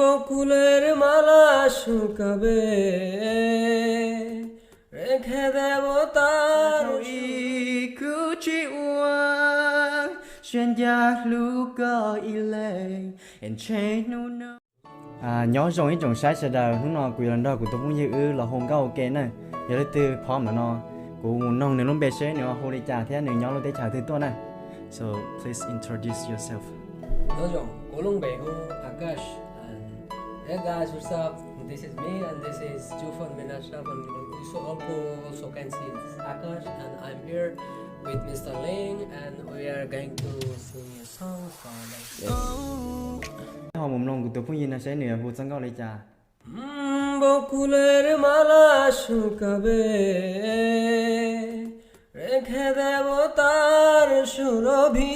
Ocular malas su cabeza, reje de botar. Ib kub tsis ua siab ncaj hlub koj ib leeg, ntshe hnub no. Nyob zoo ib tsoom saib sawv daws, hnub no kuv yuav los nrog kuv tus phooj ywg wb los hu nkauj ua ke na. Yog leej twg pom ntawm no, kuv mus noog nws lub npe seb nws hu li cas thiab nws nyob lub teb chaws twg tuaj na. So please introduce yourself. Nyob zoo, kuv lub npe hu Akash, and hey guys, what's up? This is me, and this is Jufon Minasha from Lukuiso Olpo. Also can see it's Akash, and I'm here with Mister Ling, and we are going to sing a song for them. Yes. Ho mus mloog kuv tus phooj ywg no seb nws hu txoj nkauj li cas. Ocular malas su cabeza, reje de botar su robhi,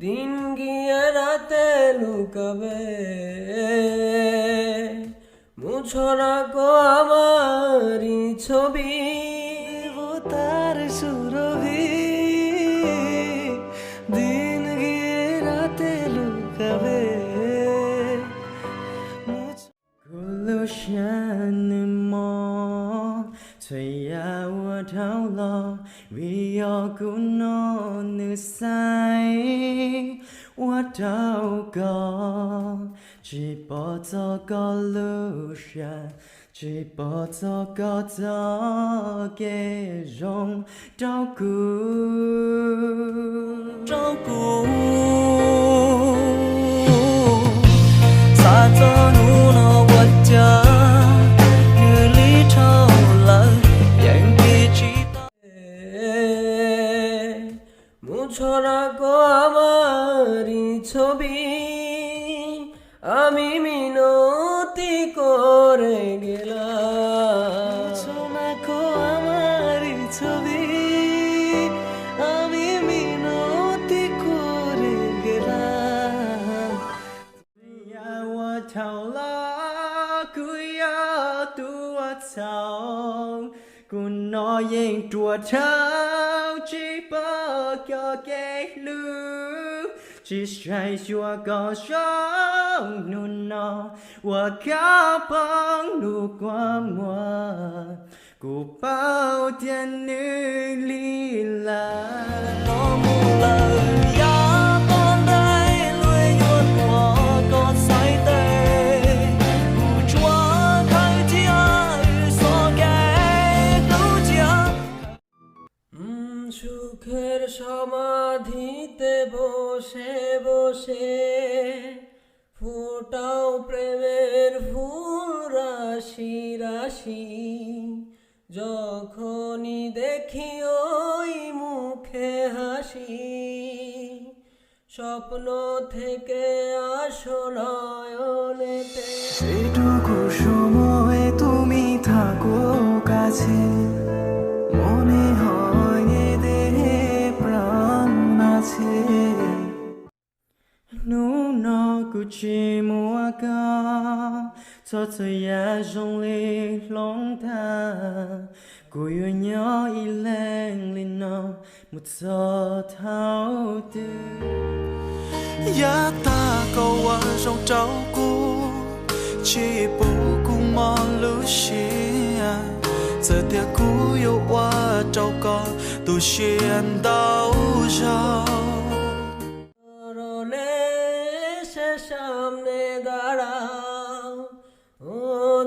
din gi rate lub kawv, mus tsho na ko amari tshobi. Votar su robhi, din gi rate lub kawv. Kuv lub siab nws mob, txhua yam ua dhau los vim yog kuv no nws xaiv ua rau koj, tsis pom txog koj lub siab, tsis pom txog koj txoj kev zoo rau kuv, rau kuv. Xav txog hnub no ua cas nws li dhau lawm, yeej tiv tsis tau. Mus tsho na ko amari tshobi, a mi mi no ti ko re ge la. Mus tsho na ko amari tshobi, a mi mi no ti ko re ge la. Yam ua thaum los kuv yog tus ua txhaum, kuv no yeej ruam dhau tsis pom koj kev hlub, tsis saib xyuas koj zoo hnub no uas koj poob lub kua muag. Kuv paub tias nws li lawm, no mus lawm yav tom ntej luag yuav tuav koj txhais tes, kuv tsuas khaws thiab xov kev hlub cia. Su kher so ma thi te bo se bo se, phu tau premer phu ra si ra si, যখনই দেখি ওই মুখে হাসি, স্বপ্ন থেকে আসো নয়নেতে। Seb rau kuv su moe tus me tham kuv kav tsij, mob ne ho ne de pra na tshe. Hnub no kuv tsis muaj koj, txhua txhua yam zoo li hloov tag. Kuv yuav nyob ib leeg li no mus txog thaum twg? Yav tag koj ua zoo rau kuv, tsis pub kuv mob lub siab. Txawm tias kuv yuav ua rau koj tu siab ntau zaus. Ro ne se sam ne da ra, o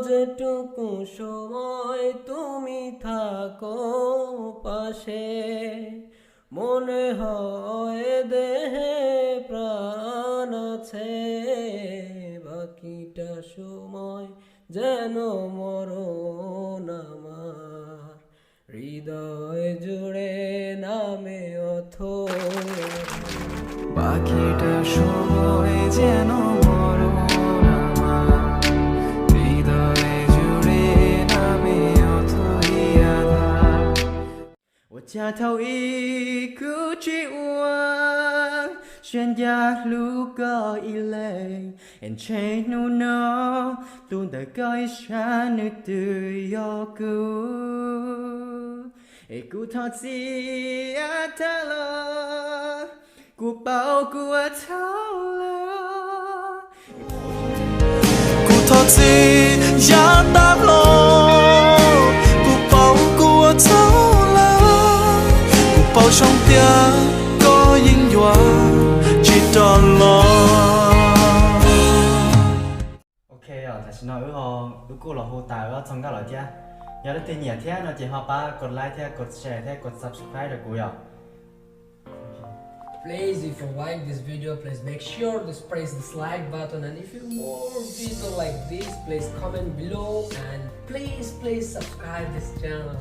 ze tu ku so moi tu mi tha ko pa se. মনে হয় দেহে প্রাণ আছে, বাকিটা সময় যেন মরণ আমার, হৃদয় জুড়ে নামে অথই আধার। বাকিটা সময় যেন মরণ আমার, হৃদয় জুড়ে নামে অথই আধার। Ua cas thaum ub kuv tsis ua siab ncaj hlub koj ib leeg, es ntshe hnub no tus ntawm koj ib sab nws twb yog kuv. Es kuv thov txim tag los, kuv paub kuv ua txhaum lawm. Txiv yav tag los, kuv paub kuv ua txhaum lawm, kuv paub zoo tias koj yeej yuav tsis rov los. Ok, tam sim no wb ho, wb kuj los hu tas wb ob txoj nkauj lawm thiab. Yog leej twg nyiam thiab no ces ho pab kos like thiab kos share thiab kos subscribe rau kuv yom. Please, if you like this video, please make sure to press this like button, and if you more video like this, please comment below, and please, please subscribe this channel.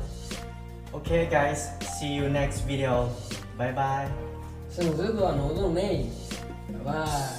Okay, guys, see you next video. Bye bye. Sib ntsib dua hnub zoo ne. Bye bye.